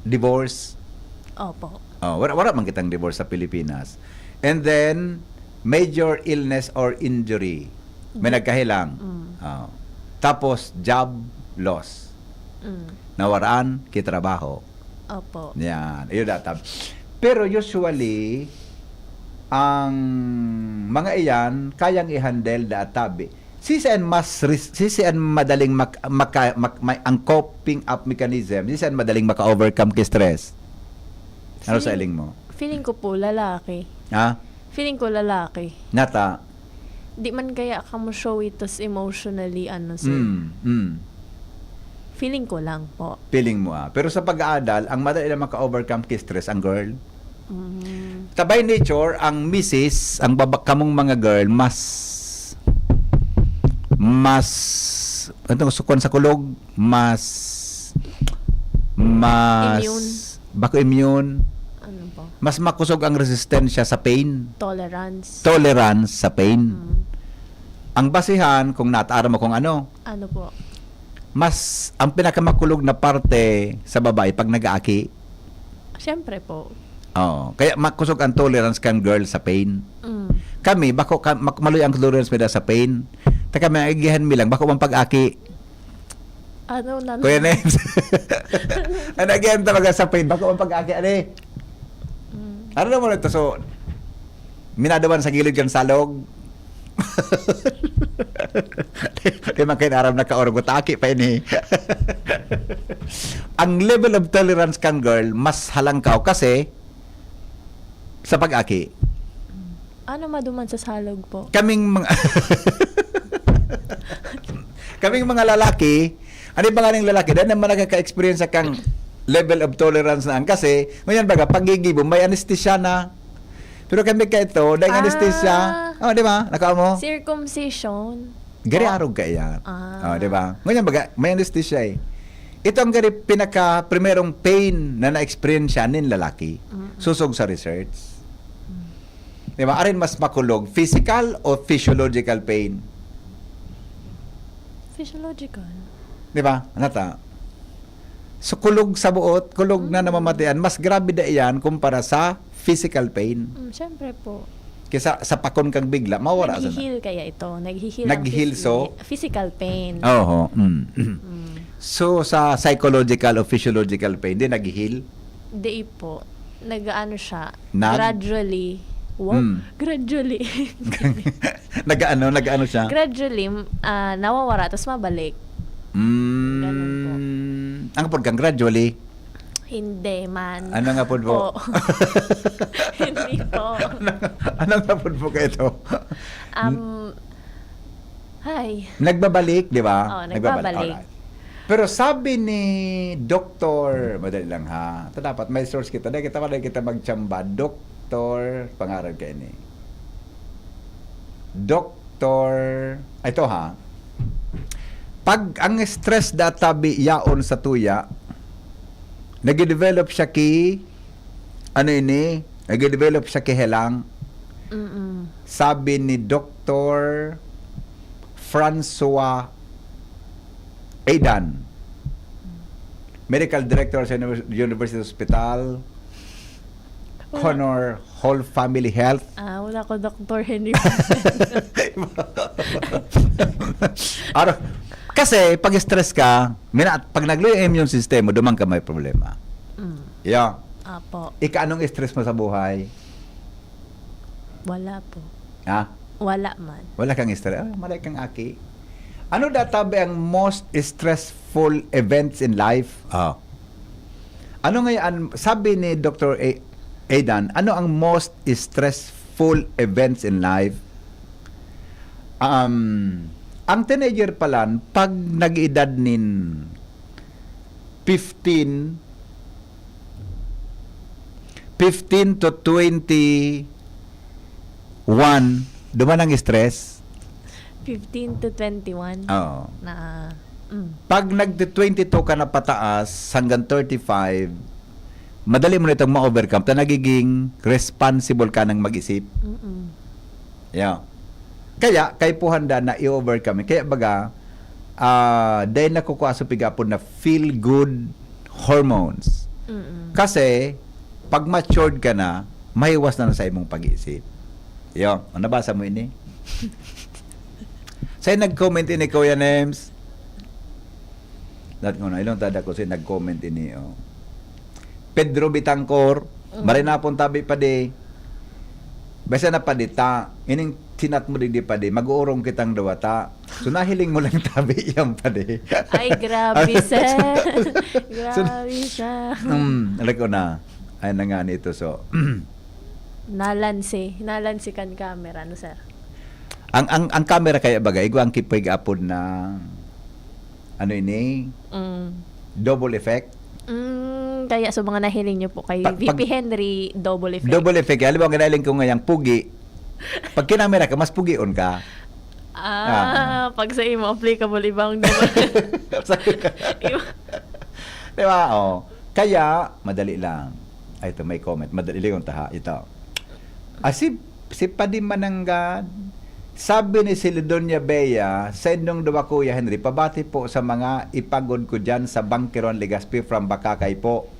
divorce. Opo. Oh, wala, wala man kitang divorce sa Pilipinas. And then, major illness or injury. May nagkahilang. Mm. Oh. Tapos, job loss. Mm. Nawaraan ki trabaho. Opo. Yan. Iyo datab. Pero usually, ang mga iyan, kayang i-handle da tabi. Sisi an mas ris-, sisi an madaling mak-, maka-, mak-, may, ang coping up mechanism, sisi an madaling maka-overcome ki stress. Ano sa Feeling- iling mo? Feeling ko po, lalaki. Ha? Feeling ko, lalaki. Nata? Di man kaya kamo show itos emotionally, ano, sir. Mm, mm. Feeling ko lang po. Feeling mo, ah. Pero sa pag-aadal, ang madali na maka-overcome ki stress, ang girl. Mm. Ta by nature, ang misis, ang baba, kamong mga girl, mas, mas, ano, sukuan sa kulog, mas, mas, Immune. Bako immune, Ano po? Mas makusog ang resistensya sa pain. Tolerance. Tolerance sa pain. Mm. Ang basihan, kung nataram mo kung ano, Ano po? mas, ang pinakamakulog na parte sa babae pag nag-aaki. Siyempre po. Oo. Kaya makusog ang tolerance kan girl sa pain. Mm. Kami, bako ka, mak-, maloy ang tolerance mi da sa pain. Ta kami, ang agihan mi lang, bako man pag-aki. Ano na? Kuya Nens. Ang agihan talaga sa pain, bako man pag-aki, ani? Mm. Ano naman ito? So, minado man sa gilid kan salog. Di man kayo aram na kaorog, taki pa ini. Ang level of tolerance kan girl, mas halangkaw kasi sa pag-aki. Ano maduman sa salog po? Kaming mga, kaming mga lalaki, ano yung mga ning lalaki? Dahil naman nakaka-experience sa kang level of tolerance na ang kasi, ngayon baga, pagigibo, may anesthesia na. Pero kami ka ito, dahil Ah. anesthesia, oh, di ba? Naka mo? Circumcision. Gari Po. Arog ka iyan. Ah. Oh, di ba? Ngayon baga, may anesthesia eh. Ito ang gari pinaka primerong pain na na-experience siya nin lalaki. Mm. Susog sa research. Di ba? Arin mas makulog, physical o physiological pain? Physiological. Di ba? Nata? So, kulog sa buot, kulog na Mm. namamatian, mas grabe da iyan kumpara sa physical pain. Mm, syempre po. Kaysa sa pakon kang bigla, mawara sa na. Nag-heal kaya ito? Nag-heal Nag-heal, ang so? physi- physical pain. Oo. Mm. Mm. So, sa psychological o physiological pain, di nag-heal? Di po. Nag-ano siya, Nag- gradually. Wow, Mm. gradually. Nag-ano, nag-ano siya? Gradually, m- ah, nawawara, tas mabalik. Mm. Ganun po. Ang pod kang gradually? Hindi man. Ano nga pod po? Hindi po. Ano nga pod po kayo to? Um, hi. Nagbabalik, di ba? Oh, nagbabalik. Alright. Pero sabi ni Doktor, madali lang ha. Ito dapat may source kita. Dahil kita, dahil kita magtsamba. Doktor, pangaran kayo ni. Doktor, ah, ito ha. Pag ang stress databi yaon sa tuya, nag-develop siya ki, ano ini? Nag-develop siya ki helang. Mm-mm. Sabi ni Doktor Francois Aidan, Medical Director sa Univers- University Hospital, Connor Hall Family Health. Ah, wala ko, Doktor Henry. Aro, kasi pag stress ka, mina, pag nagluyo ang immune system mo, duman ka may problema. Mm. Yeah. Apo. Ika, anong stress mo sa buhay? Wala po. Ha? Wala man. Wala kang stress. Ah, malay kang aki. Ano databi ang most stressful events in life? Ah. Ano ngayon, sabi ni Doktor A- Aidan, ano ang most stressful events in life? Um, ang teenager pala, pag nag-edad nin fifteen, fifteen to twenty-one, duman ang stress. Fifteen to twenty-one. Oo. Na, mm. Pag nag-twenty-two ka na pataas hanggang thirty-five, madali mo na itong ma-overcome. Ta nagiging responsible ka ng mag-isip. Mm-mm. Yeah. Kaya, kaipuhan da na i-overcome. Kaya baga, ah, dahil nakukuha sa pigapon na feel-good hormones. Mm-mm. Kasi, pag matured ka na, mahiwas na, na sa imong pag-iisip. Yo, ang nabasa mo ini? Sa'yo nag-comment ini, Kuya Nems? Dahil ko na, ilong tada ko sa'yo nag-comment ini, oh. Pedro Bitangkor, Mm. marinapon tabi pa di. Basta na pa di ta, ining sinat mo digdi pa di, mag-uurong kitang duwa ta. So, nahiling mo lang tabi yan pa di. Ay, grabe, sir. Grabe siya. Hmm, alam ko na. Ay, na nga nito, so. Nalansi. Nalansi kan camera, no, sir? Ang, ang, ang camera kaya bagay, igwa ang kipig apod na, ano ini? Mm. Double effect? Mm, kaya sa mga nahiling nyo po kay Pa- V P pag- Henry, double effect. Double effect. Alam mo, ang nahiling ko ngayang pugi. Pag kinamera ka, mas pugion ka. Ah, pag sa imo, applicable ibang double. Iba- Di ba? Oh. Kaya, madali lang. Ay, ito, may comment. Madali lang yung taha. Ito. Ah, si, si Padi Mananggad, sabi ni Celidonia Bea, sa indong duwa, Kuya Henry, pabati po sa mga ipagod ko dyan sa Bangkeron, Legazpi from Bakakay po.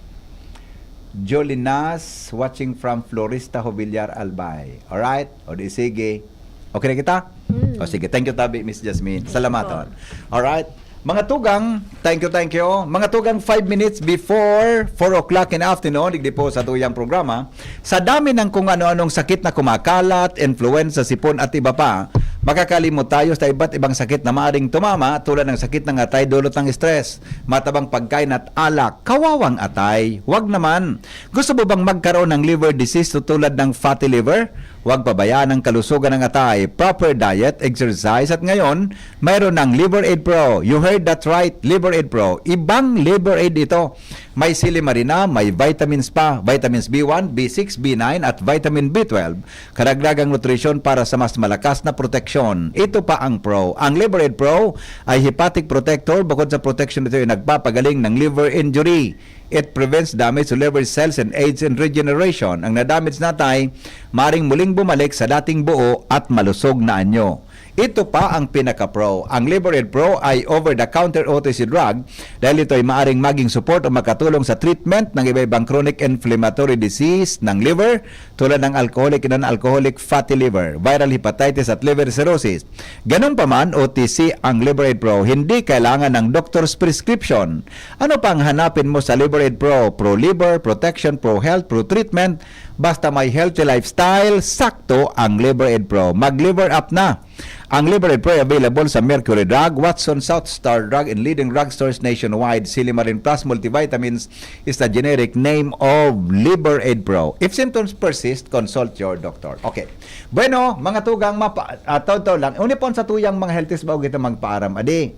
Jolinas, watching from Florista, Jovillar, Albay. Alright? O di sige. Okay na kita? Mm. O sige. Thank you, tabi, Miss Jasmine. Salamaton. Po. Alright. Mga tugang, thank you, thank you. Mga tugang, five minutes before four o'clock in afternoon, digdi po sa tuyang programa. Sa dami ng kung ano-anong sakit na kumakalat, influenza, sipon at iba pa, makakalimot tayo sa iba't ibang sakit na maaring tumama, tulad ng sakit ng atay dulot ng stress, matabang pagkain at alak, kawawang atay. Wag naman. Gusto mo bang magkaroon ng liver disease tulad ng fatty liver? Huwag pabayaan ang kalusugan ng atay. Proper diet, exercise, at ngayon, mayroon ng Liver Aid Pro. You heard that right, Liver Aid Pro. Ibang Liver Aid ito. May silimarina, may vitamins pa, vitamins B one, B six, B nine, at vitamin B twelve. Karagdagang nutrisyon para sa mas malakas na proteksyon. Ito pa ang Pro. Ang Liver Aid Pro ay hepatic protector. Bukod sa protection, ito ay nagpapagaling ng liver injury. It prevents damage to liver cells and aids in regeneration. Ang nadamage na atay, maring muling bumalik sa dating buo at malusog na anyo. Ito pa ang pinaka-pro. Ang Liver Aid Pro ay over-the-counter O T C drug dahil ito ay maaring maging support o makatulong sa treatment ng iba-ibang chronic inflammatory disease ng liver, tulad ng alcoholic and non-alcoholic fatty liver, viral hepatitis at liver cirrhosis. Ganun pa man, O T C ang Liver Aid Pro, hindi kailangan ng doctor's prescription. Ano pang hanapin mo sa Liver Aid Pro? Pro liver, protection, pro health, pro treatment. Basta may healthy lifestyle, sakto ang Liver Aid Pro. Mag-Liver Up na! Ang Liver Aid Pro ay available sa Mercury Drug, Watson, South Star Drug, and leading drugstores nationwide. Silimarin Plus Multivitamins is the generic name of Liver Aid Pro. If symptoms persist, consult your doctor. Okay. Bueno, mga tugang, mapa, uh, taon-taon lang. Uni pon sa tuyang mga healthies, bago kita magpaaram. Adi,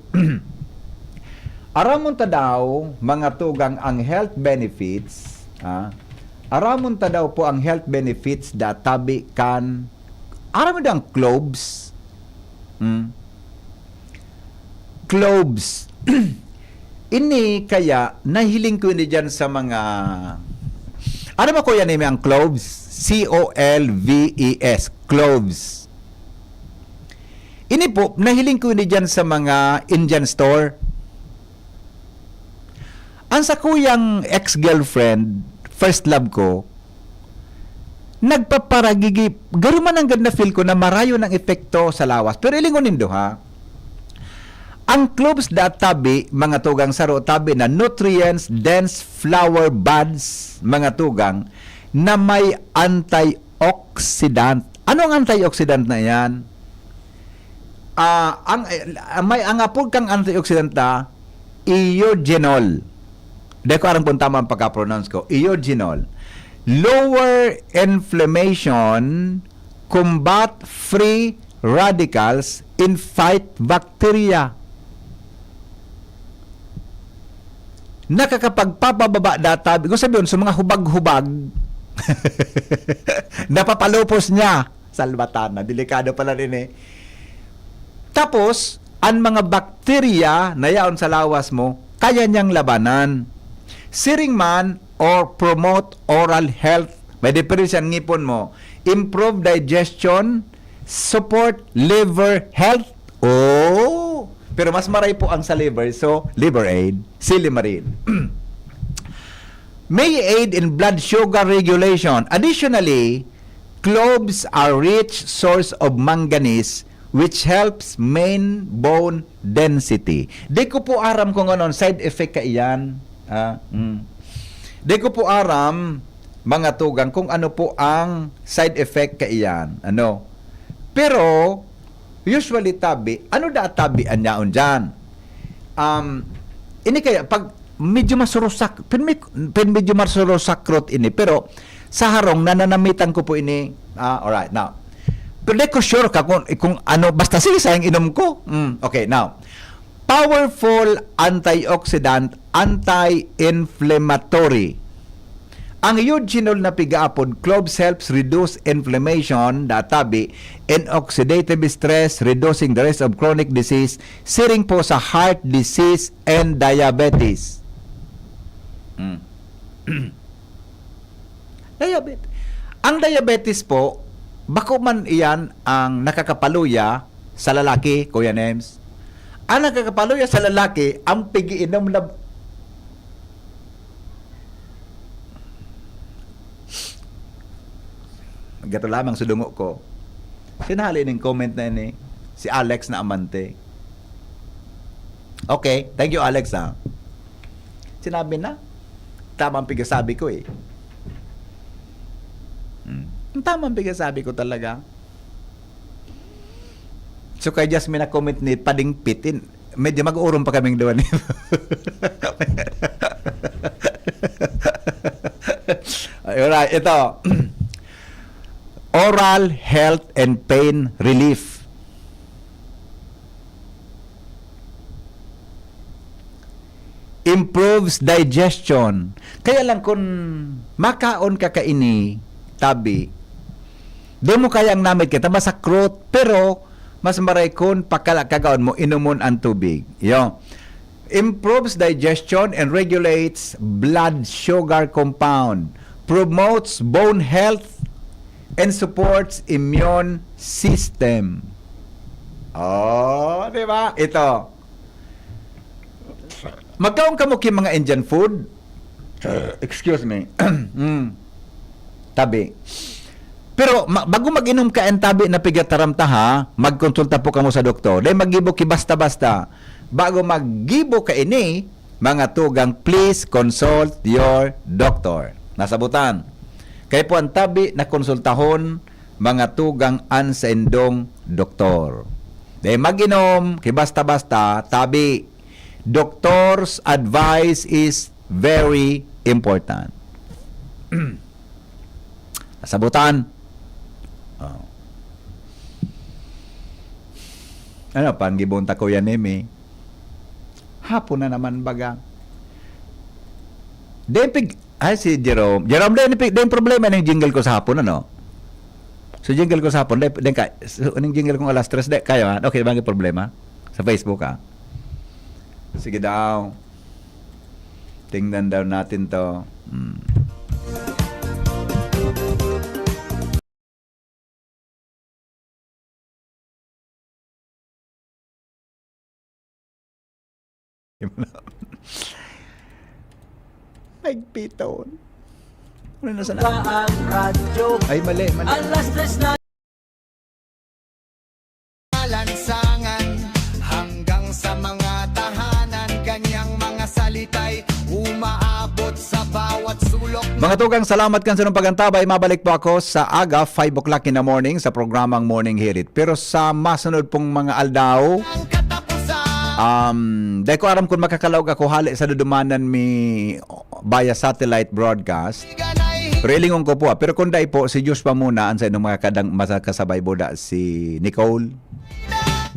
aramon ta daw, mga tugang, ang health benefits. Ha? Aramon ta daw po ang health benefits da tabi kan, aramon daw ang cloves. Hmm. Cloves. Ini kaya, nahiling ko ini dyan sa mga, ano ba, Kuya Neme, ang cloves? C O L V E S, cloves. Ini po, nahiling ko ini dyan sa mga Indian store. Ang sakuyang ex-girlfriend, first love ko, nagpaparagigi, garo man nanggad na feel ko na marayo ng epekto sa lawas. Pero ilingon nindo, ha? Ang cloves da tabi, mga tugang, saro tabi na nutrients-dense flower buds, mga tugang, na may antioxidant. Ano ang antioxidant na yan? Ah, ang, ah, may, ang apod kang antioxidant na eugenol. Di ko aram kung tama ang pagka-pronounce ko. Eugenol. Lower inflammation, combat free radicals, and fight bacteria. Nakakapagpapababa da tabi. Gusto sabihin, sa mga hubag-hubag, napapalupos niya. Salbatana. Delikado pala rin eh. Tapos, ang mga bakterya na yaon sa lawas mo, kaya niyang labanan. Siring man or promote oral health. May diferensya ang ngipon mo. Improve digestion, support liver health. Oh! Pero mas maray po ang sa liver. So, Liver Aid, Silimarin. May aid in blood sugar regulation. Additionally, cloves are rich source of manganese, which helps main bone density. Di ko po aram kung ano ang side effect kaiyan. Ah, mm. Di ko po aram, mga tugang, kung ano po ang side effect kaiyan. Ano? Pero, usually tabi, ano da tabi an yaon dyan? Um, ini kaya, pag medyo masurusak, pin, pin medyo masurusakrot ini, pero sa harong, nananamitan ko po ini. Ah, alright, now. Pero di ko sure ka kung, kung ano, basta sige, sayang inom ko. Mm, okay, now. Powerful antioxidant, anti-inflammatory. Ang eugenol na pigaapod cloves helps reduce inflammation, da tabi, and oxidative stress, reducing the risk of chronic disease, siring po sa heart disease and diabetes. Mm. Diabetes. Ang diabetes po, bako man iyan ang nakakapaluya sa lalaki, Kuya Nems. Ang nakakapaluya sa lalaki, ang pigiinom na gato lamang sa dungo ko. Sinali ning comment na ini, si Alex na amante. Okay, thank you, Alex, ha. Sinabi na. Tama ang pigasabi ko, eh. Hmm. Ang tama ang pigasabi ko talaga. So, kay Jasmine na comment ni Pading Pitin, medyo mag-uurong pa kaming duwa ni Alright, ito. Oral health and pain relief. Improves digestion. Kaya lang, kung makaon ka kaini, tabi, di mo kayang namit kita, masakrot, pero mas maray kun pakala kagaon mo, inumon ang tubig. Yo. Improves digestion and regulates blood sugar compound. Promotes bone health and supports immune system. Oh, di ba? Ito. Magkaon kamo ki mga Indian food. Excuse me. Mm. Tabi. Pero ma- bago mag-inom ka ang tabi na pigataram ta ha, magkonsulta po kamo sa doktor. Dahil maggibo ki basta-basta. Bago maggibo ka ini, mga tugang, please consult your doctor. Nasabutan. Kaya po ang tabi na konsultahon, mga tugang, an saindong doktor. Dahil mag-inom, ki basta-basta, tabi. Doctor's advice is very important. Nasabutan. Oh. Ano, panggibon ta, Kuya Nemi? Hapon na naman baga. Dahil pig-, ay, si Jerome. Jerome, dahil, dahil problema ng jingle ko sa hapon, ano? So, jingle ko sa hapon, dahil, dahil ka, so, anong jingle kong alas tres, dahil kayo, ha? Okay, bakit problema? Sa Facebook, ha? Sige daw. Tingnan daw natin to. Hmm. Nagpiton. Ano na sana? Ang radyo. Ay, mali, mali. Alas tres na. Lansangan hanggang sa mga tahanan, kanyang mga salita'y umaabot sa bawat sulok. Mga tugang, salamat kan sa inyong pag-antabay. Mabalik po ako sa aga, five o'clock in the morning, sa programang Morning Hirit. Pero sa masunod pong mga aldaw, ang katapusan. Um, dahil ko aram kung makakalaog ako hali sa dudumanan mi via satellite broadcast. Pero ilingon ko po, ah. Pero kung dai po, si Diyos pa muna, ang sa inyong mga kadang, masa-, kasabay buda, si Nicole,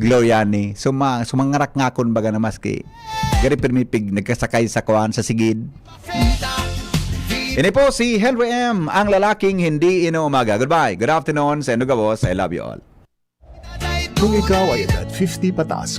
Gloriani, suma-, sumangarak nga akon baga na maski. Gari pirmi pig, nagkasakay sa kuan, sa sigid. Ini po si Henry M, ang lalaking hindi inuumaga. Goodbye. Good afternoon sa inyong gabos. I love you all. Kung ikaw ay edad fifty pataas